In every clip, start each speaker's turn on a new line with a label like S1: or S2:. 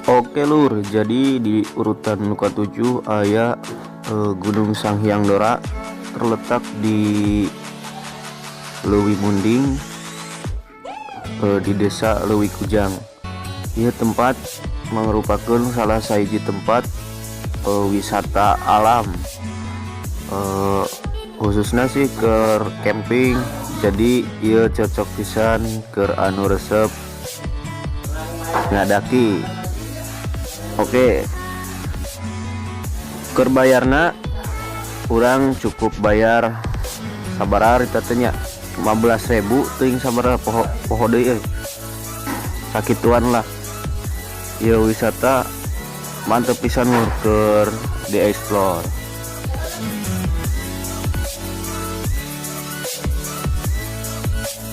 S1: Oke lur, jadi di urutan nu ka-7 aya Gunung Sanghyang Dora, terletak di Leuwi Munding, di Desa Leuwi Kujang. Ieu tempat merupakan salah sahiji tempat wisata alam, khususnya sih ke camping. Jadi ieu cocok pisan ke anu resep ngadaki. Oke, keur bayarna urang cukup bayar sabaraha harita teh nya, 15.000 teuing sabaraha, poho poho deui euy. Sakituan lah. Ieu wisata mantep pisan lur keur dieksplor.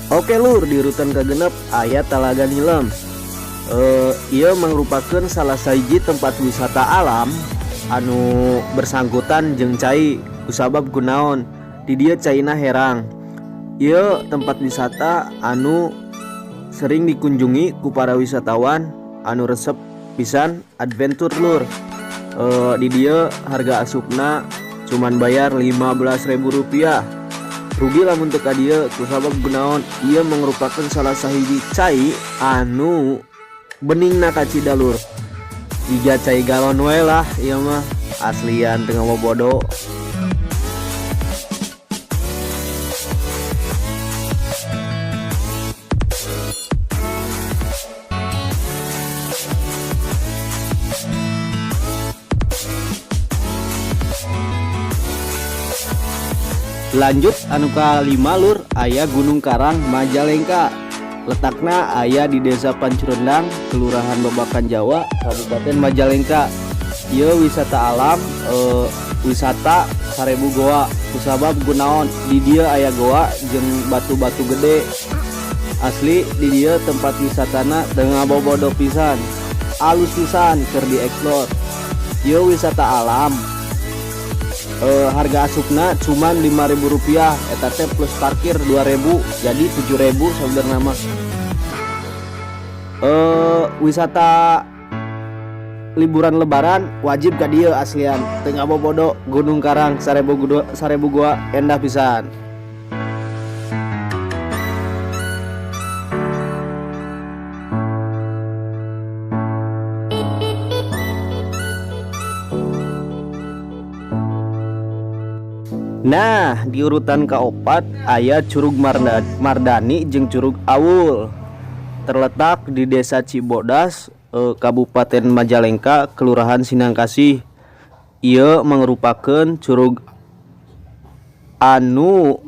S1: Oke lur, di urutan kagenep aya Talaga Nilem. Ieu merupakan salah sahiji tempat wisata alam anu bersangkutan jeung cai, kusabab kunaon di dieu caina herang. Ieu tempat wisata anu sering dikunjungi ku para wisatawan anu resep pisan adventure lur. Di dieu harga asupna cuman bayar Rp15.000. Rugi lamun teu ka dieu, kusabab kunaon ieu merupakan salah sahiji cai anu beningna kacida lur. Jiga cai galon we lah ieu mah, aslian teu ngabobodo. Lanjut anu kalima lur, aya Gunung Karang Majalengka. Letakna aya di Desa Pancurendang, Kelurahan Babakan Jawa, Kabupaten Majalengka. Ieu wisata alam, wisata 1000 goa, kusabab kunaon di dieu aya goa jeung batu-batu gede. Asli di dieu tempat wisatana teu ngabobodo pisan, alus pisan keur dieksplor. Ieu wisata alam, harga asupna cuman Rp5.000, eta teh plus parkir 2000, jadi 7000 sebenarnya mah. Wisata liburan lebaran wajib ka dieu, aslian teu ngabobodo. Gunung Karang 1000 goa, endah pisan. Nah, di urutan keopat aya Curug Mardani jeung Curug Awul. Terletak di Desa Cibodas, Kabupaten Majalengka, Kelurahan Sindangkasih. Ieu merupakan curug anu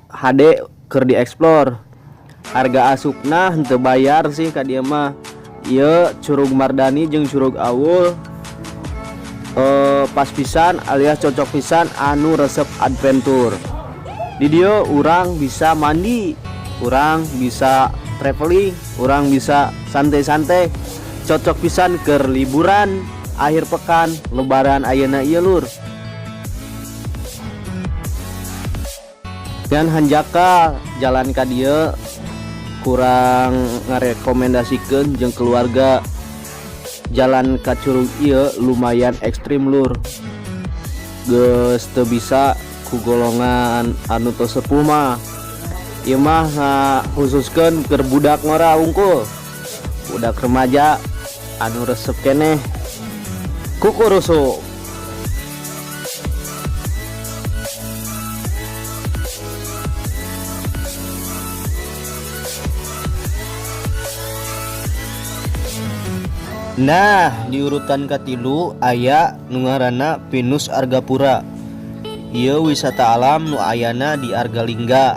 S1: hade keur dieksplor. Harga asupna henteu bayar sih ka dieu mah. Ieu Curug Mardani jeung Curug Awul pas pisan alias cocok pisan anu resep adventure. Di dieu urang bisa mandi, urang bisa traveling, urang bisa santai-santai. Cocok pisan keur liburan akhir pekan lebaran ayeuna ieu lur. Dan hanjakal jalan ka dieu kurang ngarekomendasikeun jeung keluarga. Jalan ka curug ieu lumayan ekstrim lur, geus teu bisa ku golongan anu tos sepuh mah. Ieu mah ngakhususkeun keur budak ngora wungkul, budak remaja anu resep keneh kukurusuk. Nah, di urutan katilu aya nu ngaranna Pinus Argapura. Ieu wisata alam nu ayana di Argalingga,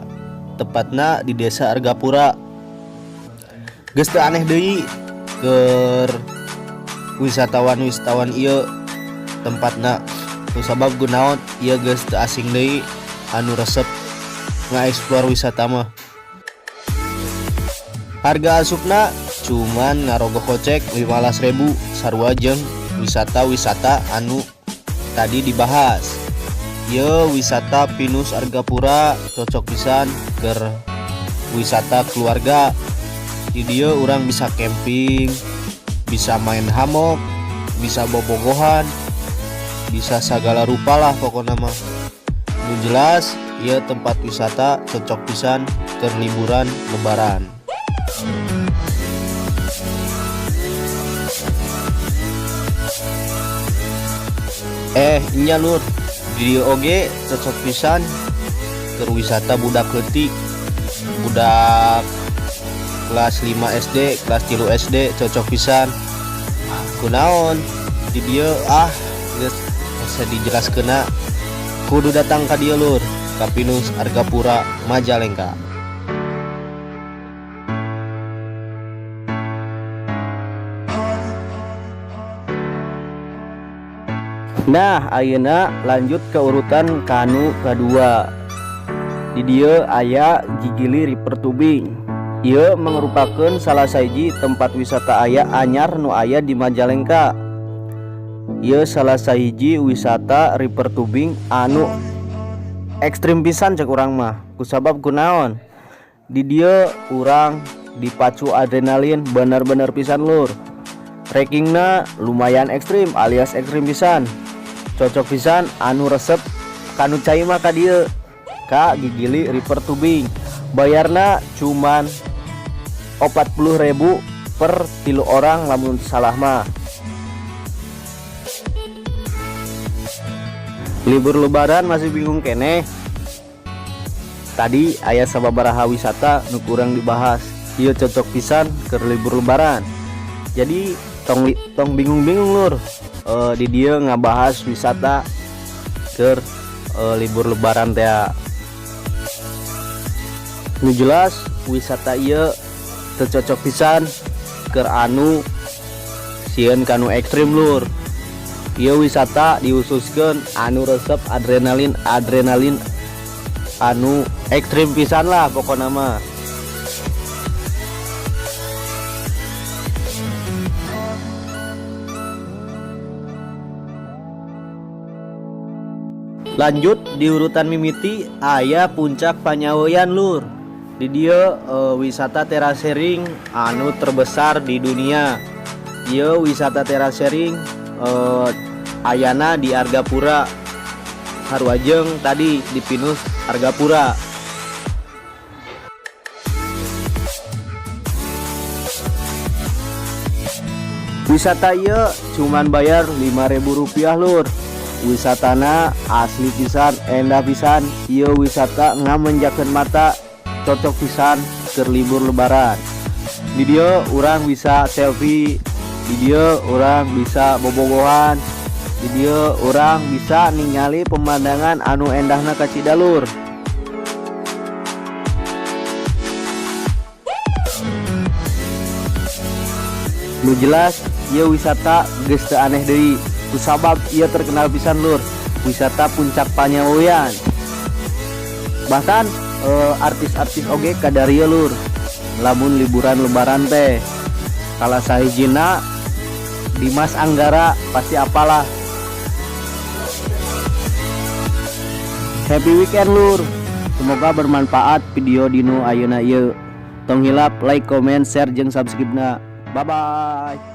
S1: tepatna di Desa Argapura. Geus teu aneh deui keur wisatawan-wisatawan ieu tempatna. Kusabab kunaon ieu geus teu asing deui anu resep ngaeksplor wisata mah. Harga asupna cuman ngarogoh kocek 15.000, sarua jeung wisata-wisata anu tadi dibahas. Ieu wisata Pinus Argapura cocok pisan keur wisata keluarga. Di dieu urang bisa camping, Bisa main hammock, bisa bobogohan, bisa segala rupa lah pokoknya mah. Nu jelas ieu tempat wisata cocok pisan keur liburan Lebaran. Nya lur, di dieu oge cocok pisan keur wisata budak leutik, budak kelas 5 SD, kelas 3 SD cocok pisan. Kunaon di dieu, ah, geus hese dijelaskeunna, kudu datang ka dieu lur, ka Pinus Argapura Majalengka. Nah, ayeuna lanjut ke urutan kanu kedua. Di dieu aya Gigili River Tubing. Ieu merupakan salah sahiji tempat wisata aya anyar nu aya di Majalengka. Ieu salah sahiji wisata river tubing anu ekstrim pisan cek urang mah. Kusabab kunaon? Di dieu urang dipacu adrenalin bener-bener pisan lur. Trekkingna lumayan ekstrim alias ekstrim pisan. Cocok pisan anu resep kanu cai mah ka dieu, ka Gigili River Tubing. Bayarna cuman 40.000 per 3 orang lamun salah mah. Libur Lebaran masih bingung keneh? Tadi aya sababaraha wisata nu kurang dibahas. Ieu cocok pisan keur libur Lebaran. Jadi tong bingung-bingung lur. Di dieu ngabahas wisata keur libur Lebaran teh. Nu jelas wisata ieu teu cocok pisan keur anu sieun kanu ekstrim lur. Ieu wisata dihususkeun anu resep adrenalin, adrenalin anu ekstrim pisan lah pokona mah. Lanjut di urutan mimiti aya Puncak Panyaweuyan lur. Di dieu wisata terasering anu terbesar di dunia. Ieu wisata terasering ayana di Argapura. Sarua jeung tadi di Pinus Argapura. Wisata ieu cuman bayar 5.000 rupiah lur. Wisatana asli pisan, endah pisan. Ieu wisata ngamenjakeun mata, cocok pisan keur libur Lebaran. Di dieu urang bisa selfie, di dieu urang bisa bobogohan, di dieu urang bisa ningali pemandangan anu endahna kacida lur. Nu jelas ieu wisata geus teu aneh deui, kusabab ieu terkenal pisan lur, wisata Puncak Panyaweuyan. Bahkan artis-artis oge kadarieu lur lamun liburan Lebaran teh. Salah sahijina Dimas Anggara pasti apalah. Happy weekend lur. Semoga bermanfaat video dina ayeuna ieu. Tong hilap like, comment, share jeung subscribe na. Bye bye.